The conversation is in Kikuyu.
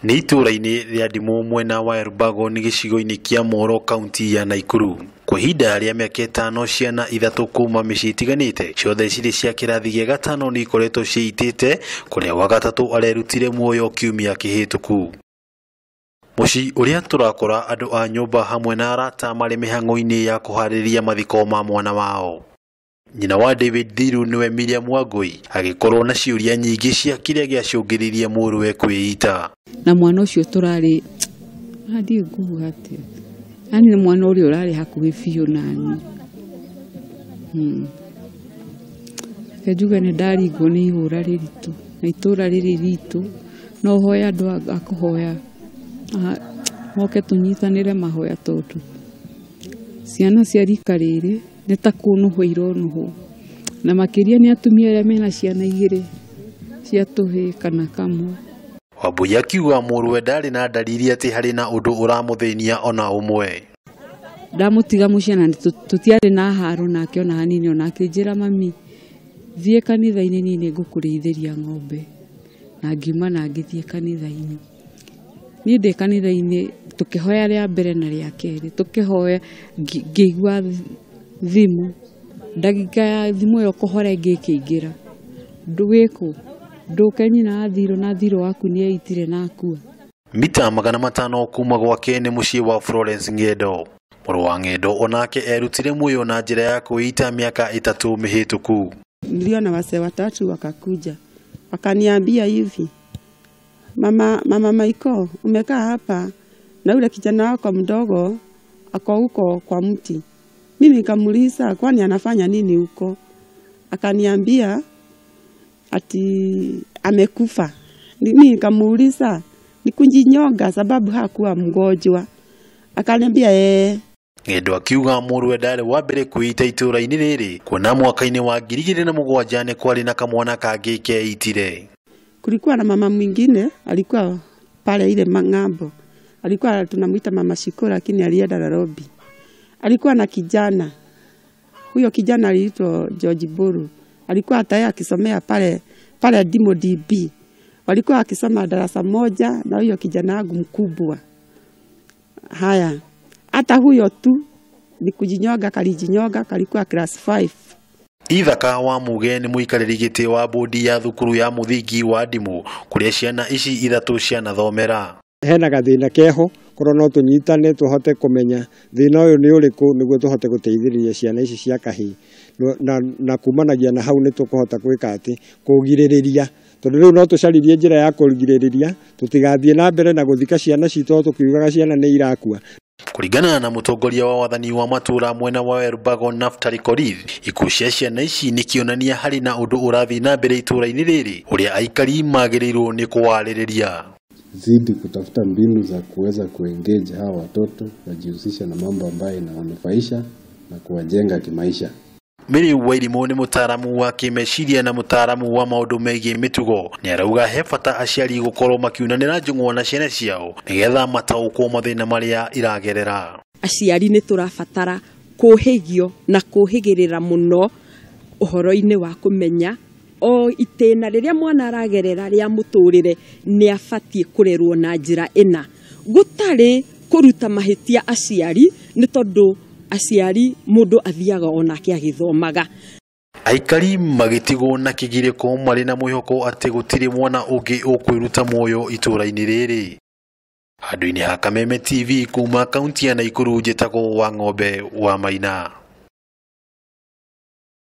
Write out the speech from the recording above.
Nĩ itũũra-inĩ rĩa Ndimũ mwena wa Elburgon gĩcigo-inĩ kĩa Moro kaunti ya Nakuru. Kwa ihinda rĩa mĩaka 5 ciana 3 kuma mĩciĩ ĩtiganĩte ciothe cirĩ cia kĩrathi gĩa gatano nĩ ikoretwo ciĩitĩte kũrĩa wa gatatũ arerutire muoyo kiumia kĩhĩtũku. Mũciĩ ũrĩa tũrakora andũ a nyũmba hamwe na arata marĩ mĩhang'o-inĩ ya kũharĩrĩria mathiko ma mwana wao. Nyina wa David Thiru nĩwe Miriam Wangui agĩkorwo na ciũria nyingĩ cia kĩrĩa gĩacũngĩrĩirie mũrũwe kwĩita. Na mwana ũcio tũrarĩ ndiĩ nguga atĩa, yaani nĩ mwana ũrĩa ũrarĩ hakuhĩ biũ nani. Reke njuge nĩ ndaringwo nĩ ihũra rĩritũ na itũra rĩrĩ ritũ, no hoya andũ a kũhoya moke tũnyitanĩre mahoya tondũ ciana cia rika rĩrĩ nĩ ta kũnũhwo ironũhwo, na makĩria nĩ atumia arĩa mena ciana 2 cia tũhĩĩ kana kamwe. Wambui akiuga mũrũwe ndarĩ na ndariri atĩ harĩ na ũndũ ũramũthĩnia ona ũmwe. Ndamũtiga mũciĩ na tũtiarĩ na haro nake ona hanini, ona akĩnjĩra mami thiĩ kanitha-inĩ niĩ nĩngũkũrĩithĩria ng'ombe, na ngiuma na ngĩthiĩ kanitha-inĩ. Niĩ ndĩ kanitha-inĩ tũkĩhoya rĩa mbere na rĩa kerĩ, tũkĩhoya ngĩigua thimũ, ndagĩka ya thimũ ĩyo kũhora ĩngĩ ĩkĩingĩra, wĩkũ ndũke nyina wa Thirũ na Thirũ waku nĩeitire na akua. Mita 500 kuma gwake nĩ mũciĩ wa Florence Ng'endo. Mũrũ wa Ng'endo onake erutire muoyo na njĩra ya kwĩita mĩaka 3 mĩhĩtũku. Niliona wasee watatu wakakuja wakaniambia hivi, mama Maiko, umekaa hapa na yule kijana wako mdogo ako huko kwa mti. Mimi nikamuuliza kwani anafanya nini huko? Akaniambia ati amekufa. Mimi nikamuuliza ni kujinyonga sababu hakuwa mgonjwa. Akaniambia eh. Ng'endo akiuga mũrũwe ndarĩ wa mbere kwĩita itũũra-inĩ rĩrĩ kuona mwaka-inĩ wa 2007 nĩ kwarĩ na kamwana kangĩ keitire. Kulikuwa na mama mwingine alikuwa pale ile mang'ambo, alikuwa tunamuita mama Shiko, lakini alienda Nairobi. Alikuwa na kijana, huyo kijana aliitwa George Buru, alikuwa hata yeye akisomea pale Dimo DB. Walikuwa akisoma darasa moja na huyo kijana wangu mkubwa. Haya, hata huyo tu ni kujinyonga, kalijinyoga, kalikuwa class 5. Ithaka wa Muge nĩ mũikarĩri gĩtĩ wa bodi ya thukuru ya mũthingi wa Ndimũ kũrĩa ciana ici 3 cianathomera. Hena gathĩna keho korwo no tũnyitane tũhote kũmenya thĩna ũyũ nĩ ũrĩkũ nĩguo tũhote gũteithĩrĩria ciana ici cia kahĩĩ, na kumanagia na hau nĩ tũkũhota gwĩka atĩ kũgirĩrĩria, tondũ rĩu no tũcaririe njĩra ya kũgirĩrĩria tũtigathiĩ na mbere na gũthika ciana citũ tũkiugaga ciana nĩ irakua. Kũringana na mũtongoria wa wathani wa matũũra mwena wa Elburgon Naftali Korir, ikuũ cia ciana ici nĩ kĩonania harĩ na ũndũ ũrathiĩ na mbere itũũra-inĩ rĩrĩ ũrĩa aikari magĩrĩirwo nĩ kũwarĩrĩria. Zidi kutafuta mbinu za kuweza kuengage hawa watoto wajihusishe na mambo ambayo inawanufaisha na kuwajenga kimaisha. Mary Wairimu nĩ mũtaaramu wa kĩmeciria na mũtaaramu wa maũndũ megiĩ mĩtugo. Nĩ arauga he bata aciari gũkorwo makiunanĩra njũng'wa na ciana ciao nĩgetha mataũkwo mathĩna marĩa iragerera. Aciari nĩ tũrabatara kũhĩgio na kũhĩgĩrĩra mũno ũhoro-inĩ wa kũmenya o itĩna rĩrĩa mwana aragerera rĩa mũtũrĩre nĩ abatiĩ kũrerwo na njĩra ĩna, gũtarĩ kũruta mahĩtia aciari, nĩ tondũ aciari mũndũ athiaga onake agĩthomaga. Aikari magĩtigwo na kĩgirĩko marĩ na mwĩhoko atĩ gũtirĩ mwana ũngĩ ũkwĩruta muoyo itũũra-inĩ rĩrĩ. Handũ-inĩ ha Kameme TV kuma kaunti ya Nakuru, njĩtagwo Wang'ombe wa Maina.